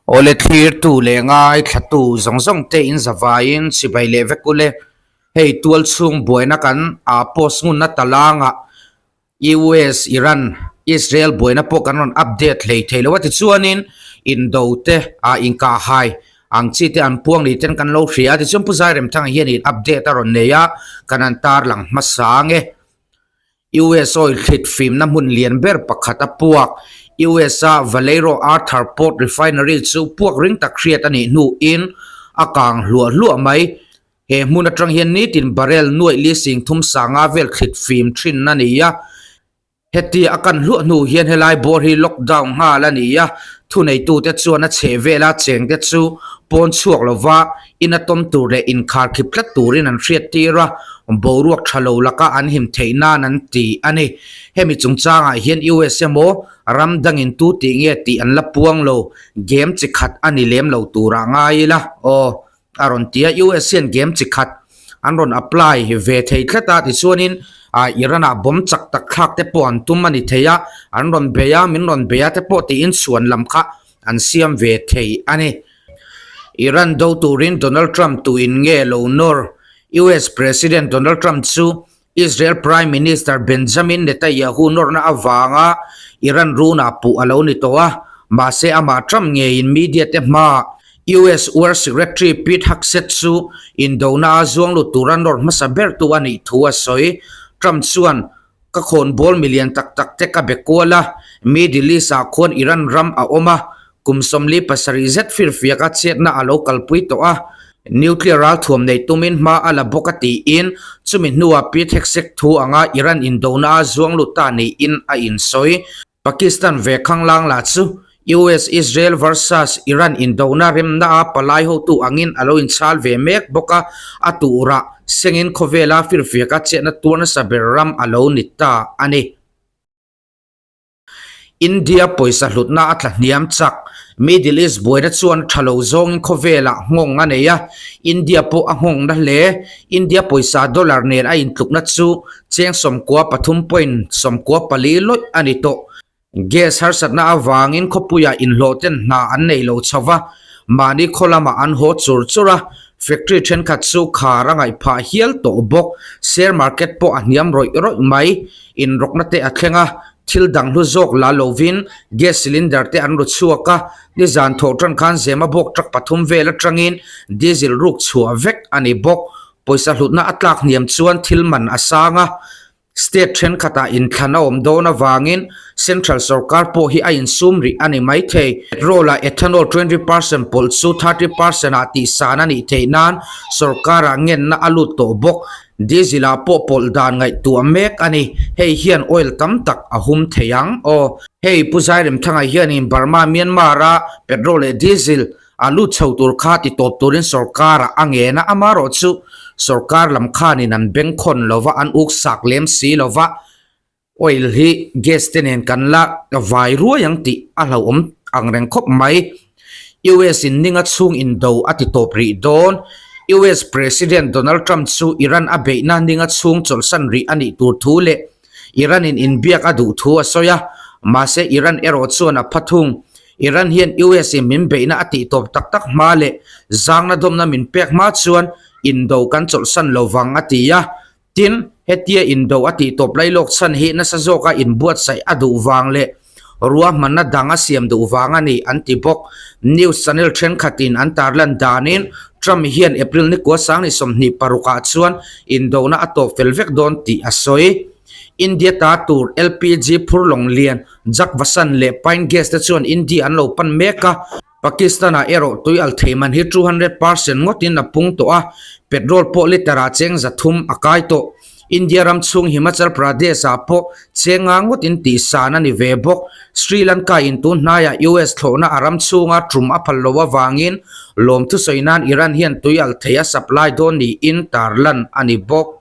Awle thlirtu leh ngaithlatu zawng zawng te in zavaiin chibai leh vek ule. Hei tual chhung buaina kan aa post ngunna talangah US, Iran, Israel buaina pawh kan rawn update hlei thei lo a tichuanin indo te aa inkahhai ang chi te an puang ni ten kan lo hria a tichuan Pu Zairemthanga hianin update a rawn nei a kan han tarlang hmasa ang e. US oil thlit fimna hmun lian ber pakhat a puak. US-a Valero Arthur Port Refinery chu puak ring tak hriat a nih hnuin a kang hluah hluah mai. He hmun atang hian nitin barrel nuaih li sing thum sanga vel thlit fim thin a ni a. Heti a kan hluah hnu hian helai bawr hi lockdown nghal a ni a, thuneitute chuan a chheh vela chengte chu pawn chhuak lova Ina tawm tur leh inkhar khip tlat turin an hriattir a, boruak tha lo laka an him theih nan an ti a ni. Hemi chungchangah hian US emaw ram dangin tu tih nge tih an la puang lo, game chi khat a ni lem lo turah ngai ila aw a rawn ti a, US hian game chi khat an rawn apply ve thei tlat a, tichuanin Iran-ah bomb chak tak thlak te pawh an tum a ni thei a, an rawn bei a, min rawn bei a te pawh tiin chhuan lam kha an siam ve thei a ni. Iran do turin Donald Trump tuin nge lo nawr? US President Donald Trump chu Israel Prime Minister Benjamin Netanyahu nawrna avanga Iran runah puh a lo ni tawh a, mahse amah Trump ngeiin media te hmaah US War Secretary Pete Hegseth chu indona a zuang lut tura nawr hmasa bertu a nih thu a sawi. Trump chuan Ka khawnbawl milian tak tak te ka be kual a, Middle East ah khuan Iran ram a awm a, kum 47 zet firfiak a chhiatna a lo kalpui tawh a, nuclear ralthuam nei tumin hma a la bawk a tiin chumi hnuah Pete Hegseth thu anga Iran indona a zuang lut ta niin a insawi. Pakistan ve khanglang lah chu US Israel versus Iran indona remna a palai hotu angin a lo inchhal ve mek bawk a, a turah sengin khawvela firfiaka chetna tur nasa ber ram a lo ni ta a ni. India pawisa hlutna a tla hniam chak. Middle East buaina chuan tha lo zawngin khawvelah nghawng a nei a, India pawh a nghawng na hle. India pawisa dollar nen a intlukna chu Cheng 93.94 lawih a ni tawh. Gas harsatna avangin khawpuiah inhlawhten hna an nei lo chho va, mahni khaw lamah an haw chur chur a, factory thenkhat chu khar a ngaih phah hial tawh bawk. Share market pawh a hniam rawih rawih mai. Inrawkna te a thleng a, thil dang hlu zawk la lovin gas cylinder te an ru chhuak a, nizan thawh tan khan Zemabawk truck pathum vel atangin diesel ruk chhuah vek a ni bawk. Pawisa hlutna a tlak hniam chuan thil man a sang a, state thenkhatah inthlan a awm dawn avangin central sorkar pawh hi a insum rih a ni maithei. Petrol-ah ethanol 20% pawlh chu 30% ah tihsan a nih theih nan sorkarah ngenna a lut tawh bawk. Diesel-ah pawh pawlh dan ngaihtuah mek a ni. Hei hian oil tam tak a hum thei ang. Aw. Hei Pu Zairemthanga hianin Burma, Myanmar-a petrol leh diesel A lut chho tur kha ti tawp turin sorkarah a ngen a, amarawh chu sorkar lam khanin an bengkhawn lova, an uk sak lem si lova, oil hi gas te nen kan la vai ruai ang tih a hlauhawm ang reng khawp mai. US in ninga chhung indo a ti tawp rih dawn. US President Donald Trump chu Iran a beihna ninga chhung chawlhsan rih a nih tur thu leh Iran in inbiak a duh thu a sawi a, mahse Iran erawh chuan a pha thung. Iran hian US in min beihna a tih tawp tak tak hma leh zangna dawmna min pek hma chuan indo kan chawlhsan lo vang a ti a. Tin, hetia indo a tih tawp lailawk chhan hi nasa zawka inbuatsaih a duh vang leh ruahmanna dang a siam duh vang a ni an ti bawk. News channel thenkhatin an tarlan danin Trump hian April nikua sang ni 26 ah chuan indona a tawp fel vek dawn tih a sawi. India ta tur LPG phur lawng lian Jak Vasan leh Pine Gas te chuan India an lo pan mek a, Pakistan-ah erawh tui al thei man hi 200% ngawtin a pung tawh a, petrol pawh liter ah cheng 300 a kai tawh. India ram chhung Himachal Pradesh-ah pawh cheng nga ngawtin tihsan a ni ve bawk. Sri Lanka-in tun hnaiah US thlawhna a ram chhunga tum a phal lo avangin lawm thusawi nan Iran hian tui al thei a supply dawn niin tarlan a ni bawk.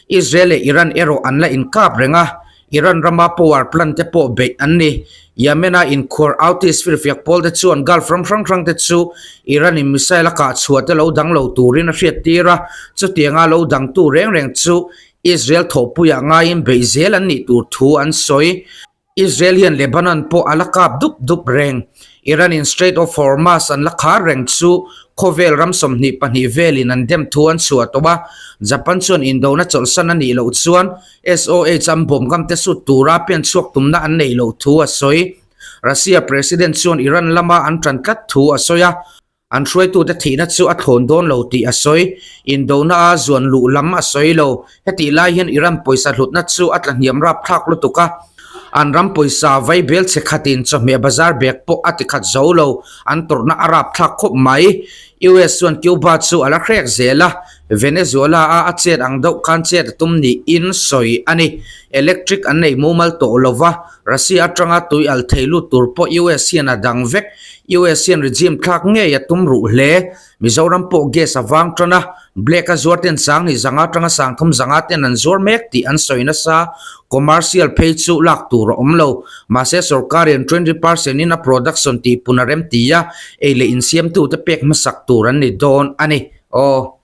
Israel leh Iran erawh an la inkap reng a, Iran rama power plant te pawh beih an ni. Yemen-a inkhuar Houthis firfiak pawl te chuan Gulf ram hrang hrang te chu Iran-in missile a kah chhuah te lo dang lo turin a hriattir a, chutianga lo dangtu reng reng chu Israel thawhpuiah ngaiin beih zel an nih tur thu an sawi. Israel hian Lebanon pawh a la kap dup dup reng. Iran-in Strait of Hormuz an la khar reng chu khawvel ram 22 velin an dem thu an chhuah tawh a. Japan chuan indona chawlhsan a nih loh chuan SOH an bawm ngam te sut tura pen chhuak tumna an neih loh thu a sawi. Russia President chuan Iran lama an tan tlat thu a sawi a. An hruaitute thihna chu a thlawn dawn lo tih a sawi. Indona a zuan luh lam a sawi lo. Hetih lai hian Iran pawisa hlutna chu a tlahniam rapthlak lutuk a. An ram pawisa vai bel chhe khatin chawhmeh bazar bag pawh a tikhat zo lo. An tawrhna a rapthlak khawp mai. US chuan Cuba chu a la hrek zel a. Venezuela a a chet ang deuh khan chet a tum niin sawi a ni. Electric an nei mumal tawh lo va. Russia atanga tui al thei lut tur pawh US hian a dang vek. US hian regime thlak ngei a tum ruh hle. Mizoram pawh gas a vang tan a, black a zuar ten sang hnih zanga atanga sang thum zanga ten an zuar mek tih an sawi nasa. Commercial phei chu lak tur a awm lo. Mahse sorkar hian 20% in a production tih pun a rem ti a, ei leh insiamtute pek hmasak tur an ni dawn a ni. Aw.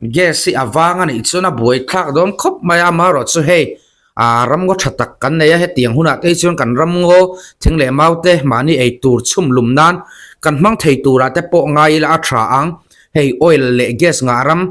Gas hi a vang a nih chuan a buai thlak dawn khawp mai a amaherawh chu hei ah ramngaw tha tak kan nei a hetiang hunah te hi chuan kan ramngaw thing leh mau te mahni ei tur chhum lum nan kan hmang thei turah te pawh ngai ila a tha ang hei oil leh gas ngah ram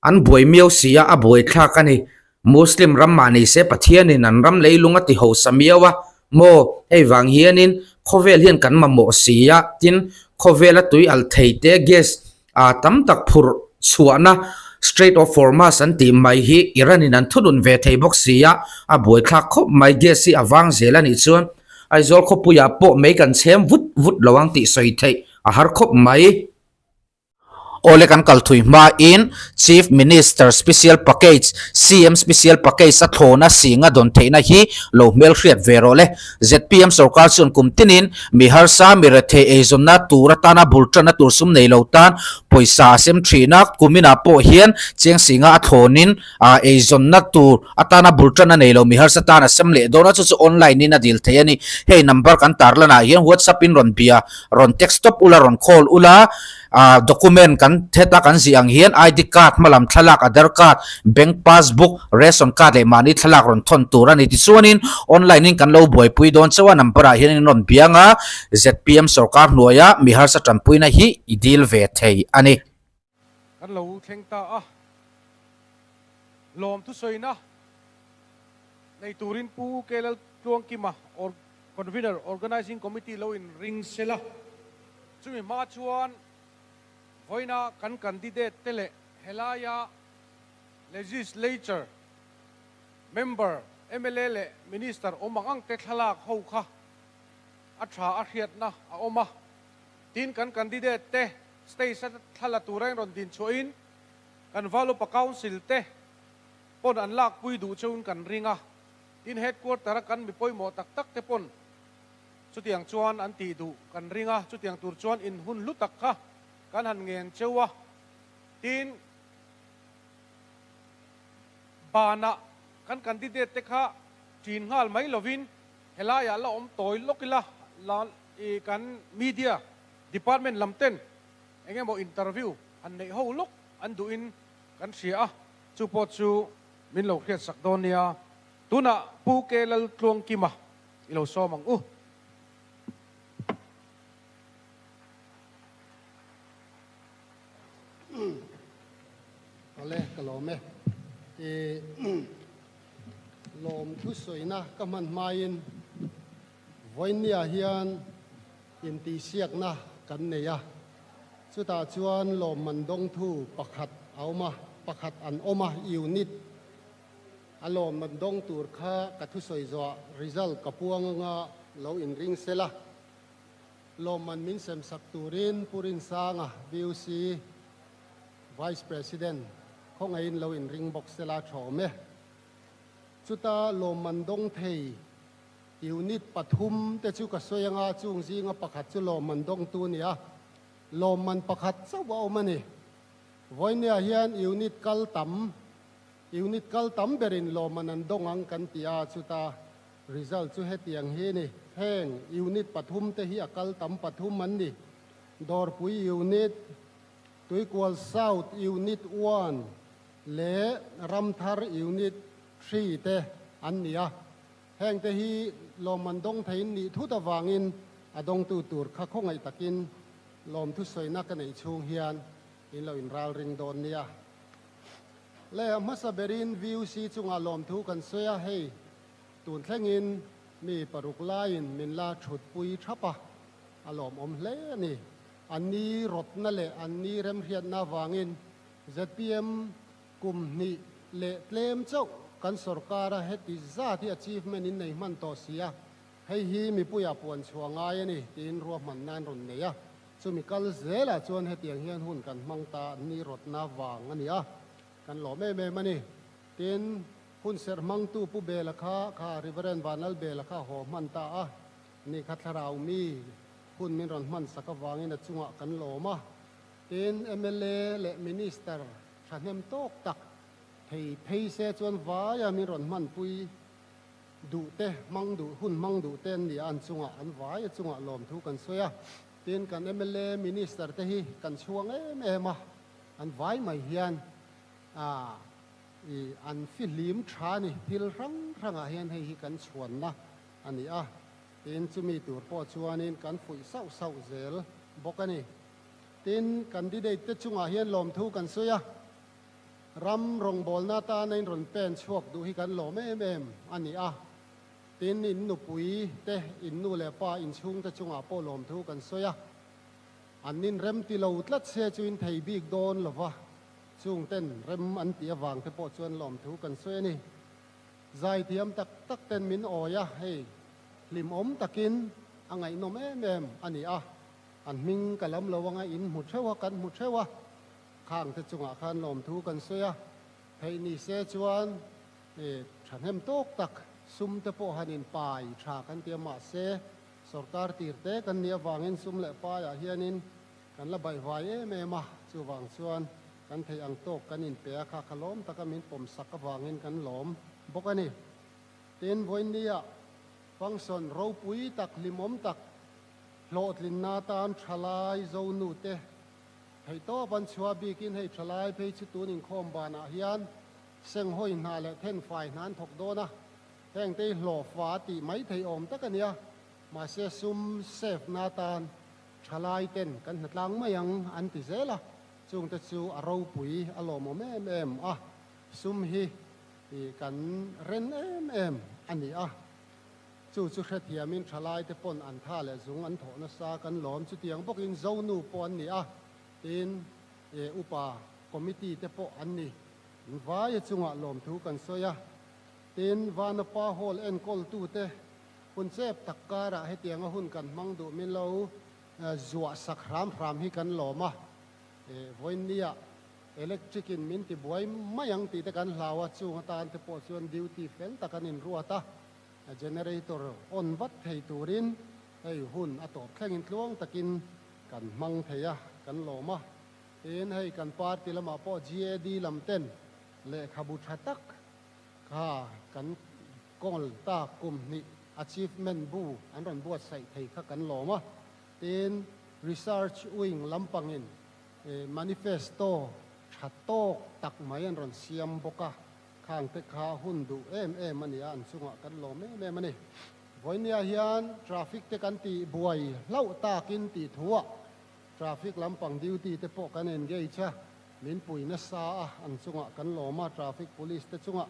an buai miau si a a buai thlak a ni. Muslim ram mah ni se Pathianin an ram leilung a ti hausa miau a, maw? Hei vang hianin khawvel hian kan mamawh si a, tin khawvela tui al thei te gas ah tam tak phurh chhuahna Strait of Hormuz an tih mai hi Iran in an thunun ve thei bawk si a, a buaithlak khawp mai gas hi a vang zel a nih chuan Aizawl khawpuiah pawh mei kan chhem vut vut lo ang tih sawi theih a har khawp mai. Awle kan kal thui hmain Chief Minister Special Package, CM Special Package a thlawna singa dawn theihna hi lo hmelhriat ve rawh le. Zpm sorkar chuan kum tinin mi harsa, mi rethei eizawnna tur atana bul tanna tur sum nei lo tan pawisa a sem thin a, kuminah pawh hian cheng singa a thlawnin eizawnna tur atana bul tanna nei lo mi harsa tan a sem leh dawn a, chu chu online in a dil thei a ni. Hei number kan tarlanah hian WhatsApp in rawn bia rawn text tawp ula rawn call ula ah document kan heta kan zih ang hian ID card hmalam thlalak Aadhar card bank passbook ration card leh mahni thlalak rawn thawn tur a ni tichuanin online in kan lo buaipui dawn chauh a number ah hian in rawn biang a zpm sorkar hnuaia mi harsa tanpuina hi i dil ve thei a ni. Kan lo thleng ta a, lawm thusawina nei turin Pu Kelal Tluangkima or Convener Organising Committee lo in ring sela, chumi hma chuan vawiina kan candidate te leh helaia Legislature member, mla leh Minister awm ang ang te thlalak ho kha a tha a hriatna a awm a, tin kan candidate te stage a thla la tura in rawn din chhuahin kan Valupa Council te pawn an lakpui duh cheuin kan ring a, Tin headquarter a kan mi pawimawh tak tak te pawn chutiang chuan an tih duh kan ring a, chutiang tur chuan in hun hlu tak kha kan han ngen cheu a. Tin banah kan candidate te kha ṭin nghal mai lovin helaiah la awm tawi lawk ila la i kan media department lam ten eng emaw interview han neih ho lawk an duhin kan hria a, chu pawh chu Min lo hriat sak dawn nia. Tunah Pu Ke Laltluangkima i lo sawm ang u. Awle, ka lawm e. I lawm thusawina ka hman hmain vawiinniah hian intihsiakna kan nei a. Chutah chuan lawmman dawngthu pakhat a awm a, pakhat an awm a, unit a lawmman dawng tur kha ka thusawi zawhah result ka puang anga lo inring sela. Lawmman min semsak turin Pu Rinsanga, VUC Vice President, khawngaihin lo inring bawk sela tha awm e. Chuta lawmman dawng thei Unit pathum te chu ka sawi anga chung zinga pakhat chu lawmman dawngtu a ni a, lawmman pakhat chauh a awm a ni. Vawinia hian unit kal tam, unit kal tam berin lawmman an dawng ang kan ti a, chuta result chu hetiang hi a ni. Heng unit pathum te hi a kal tam pathum an ni, Dawrpui unit, Tuikual South unit one leh Ramthar unit three te an ni a. Hengte hi lawmman dawng theiin nih thut avangin A dawngtu tur kha khawngaih takin lawmthu sawina ka neih chhung hian in lo inralring dawn nia. Le a hmasa berin VUC chungah lawmthu kan sawi a, hei tun thlengin mi paruk laiin min la thutpui thap a, a lawmawm hle a ni. An ni rawtna leh an ni remhriatna avangin zpm kum hnih leh tlem chauh kan sorkar a heti zat hi achievement in nei hman tawh si a, Hei hi mipuia puan chhuah ngai a ni tiin ruahman nan rawn nei a, chumi kal zelah chuan hetiang hian hun kan hmang ta ni rawtna vang a ni a, kan lawm em em a ni. Tin, hun serh hmangtu Pu Bela kha kha Reverend Vanlal Bela kha haw hman ta a, ni kha thlarau mi hun min rawn hman sak avangin a chungah kan lawm a. Tin, mla leh Minister thahnem tawk tak thei phei se chuan vaia min rawn hmanpui Duh te hmang duh hun hmang duh te an ni a, an chungah an vai a chungah lawmthu kan sawi a. Tin, kan mla Minister te hi kan chhuang em em a, an vai mai hian ah i an fihlim tha a ni, thil hrang hrangah hian hei hi kan chhuanna a ni a. Tin, chumi tur pawh chuanin kan fuih sauh sauh zel bawk a ni. Tin, candidate te chungah hian lawmthu kan sawi a. Ram rawngbawlna atana in rawn pen chhuak duh hi kan lawm em em a ni a, tin in nupui te, in nu leh pa, in chhungte chungah pawh lawmthu kan sawi a. An nin rem ti lo tlat se chu in thei bik dawn lo va, chung ten rem an tih avang te pawh chuan lawmthu kan sawi a ni. Zaithiam tak tak ten min awi a, hei hlimawm takin a ngaihnawm em em a ni a, an hming ka lam lo anga in hmu theuh a, kan hmu theuh a. Khang te chungah khan lawmthu kan sawi a, theih ni se chuan thahnem tawk tak sum te pawh han in pai tha kan ti a, mahse sorkar tir te kan nih avangin sum leh paiah hianin kan la baihvai em em a, chuvang chuan kan theih ang tawk kan in pe a, kha kha lawm taka min pawm sak avangin kan lawm bawk a ni. Tin, vawiinnia function ropui tak hlimawm tak hlawhtlinna atan thalai zonu te Theihtawp an chhuah bikin hei thalai phei chu tun inkhawm banah hian senghawi hna leh thenfai hna an thawk dawn a, hengte hi hlawhfa tih mai thei awm tak a nia, mahse sum save na atan thalai ten kan hnatlang mai ang an ti zel a, chungte chu a ropui a lawmawm em em a, sum hi kan ren em em a ni a. Chu chu hrethiamin thalaite pawn an tha leh zung an thawh nasa kan lawm. Chutiang bawkin Zonu pawh an ni a, tin e upa committee te pawh an ni. Vaia chungah lawmthu kan sawi a, tin Vanapa Hall enkawltute hun chep tak karah hetianga hun kan hmang duh min lo zuah sak hram hram hi kan lawm a. E vawiinnia electric in min tibuai mai ang tih te kan hlau a, chung atan te pawh chuan duty fel tak an inruat a. Generator on vat thei turin hei hun a tawp thlengin tluang takin kan hmang thei a, kan lawm a. Tin, hei kan party lamah pawh GAD lam ten lehkhabu tha tak kha kan kawl tak kum hnih achievement bu an rawn buatsaih thei kha kan lawm a. Tin, research wing lampangin manifesto tha tawk tak mai an rawn siam bawk a. Khangte kha hun duh em em a ni a, an chungah kan lawm em em a ni. Vawinia hian traffic te kan tih buai hlauh takin tih thuah traffic lampang duty te pawh kan engage a, min pui nasa a, an chungah kan lawm a, traffic police te chungah,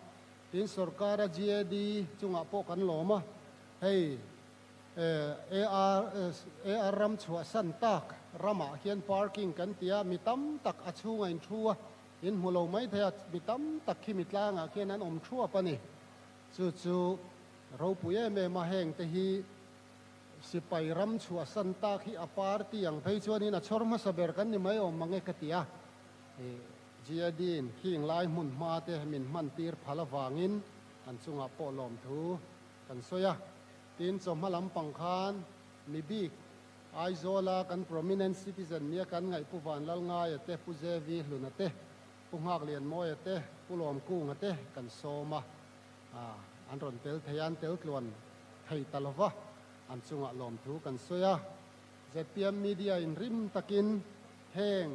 tin sorkara GAD chungah pawh kan lawm a, hei AR AR ram chhuahsan tak ramah hian parking kan ti a, mi tam tak a chhungah in thu a, In hmu lo mai thei a, mi tam tak khi mi tlangah khian an awm thuap a ni. Chu chu ropui em em a, heng te hi sipai ram chhuahsan tak hi a party ang phei chuanin a chhawr hmasa ber kan ni mai awm mang e ka ti a. GAD in khing lai hmun hma te min hman tir phal avangin an chungah pawh lawmthu kan sawi a. Tin, chawhma lampang khan mi bik Aizawla kan prominent citizen nia kan ngaih Pu Vanlalngaia te, Pu JV Hluna te, Pu Nghaklianmawia te, Pu Lawmkunga te kan sawm a, an rawn tel thei a, an tel tluan thei ta lova, an chungah lawmthu kan sawi a. Zpm media in rim takin heng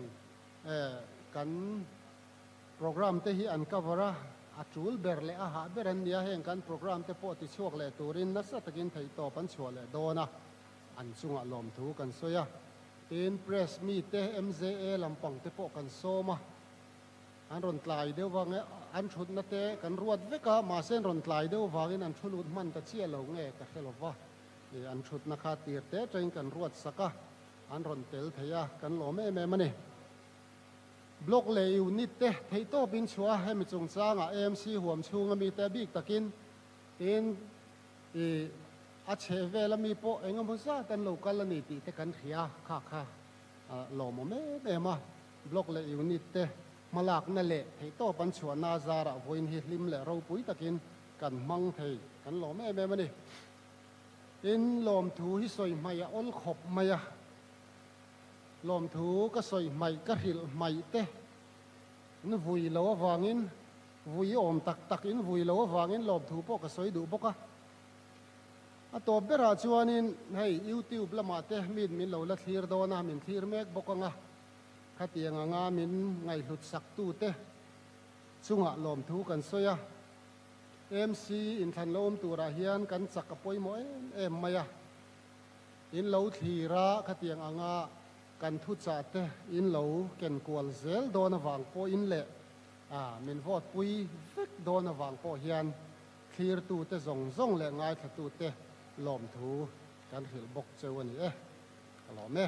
kan program te hi an cover a, a tul ber leh a hah ber an nia, heng kan program te pawh tichhuak leh turin nasa takin theihtawp an chhuah leh dawn a. an chungah lawmthu kan sawi a. Tin, Press mite, MZA lampang te pawh kan sawm a, an rawn tlai deuh vang e, an thutna te kan ruat vek a, mahse an rawn tlai deuh vangin an thu lut hman ta chiah lo nge ka hre lo va, an thutna kha tir te atangin kan ruat sak a, an rawn tel thei a, kan lawm em em a ni. Block leh unit te theihtawpin chhuah a, hemi chungchangah AMC huam chhunga mite a bik takin tin i a chheh vela mi pawh eng emaw zat an lo kal a ni tih te kan hria kha kha lawmawm em em a. Block leh unit te hmalakna leh theihtawp an chhuahna zarah vawiin hi hlim leh ropui takin kan hmang thei kan lawm em em a ni. Tin, lawmthu hi sawi hmaih a awl khawp mai a. Lawmthu ka sawi hmaih ka hrilh hmaih te in vui lo avangin vui awm tak tak in vui lo avangin lawmthu pawh ka sawi duh bawk a. A tawp berah chuanin hei YouTube lamah te min min lo la thlir dawn a, min thlir mek bawk ang a, khatiang anga min ngaihhlut sak tu te chungah lawmthu kan sawi a. MC inthlan lo awm turah hian kan chak a pawimawh em em mai a. In lo thlir a, khatiang anga kan thuchah te in lo ken kual zel dawn avang pawhin leh min vote pui vek dawn avang pawh hian thlirtute zawng zawng leh ngaithlatute lawmthu kan hrilh bawk cheu a ni e. Ka lawm e.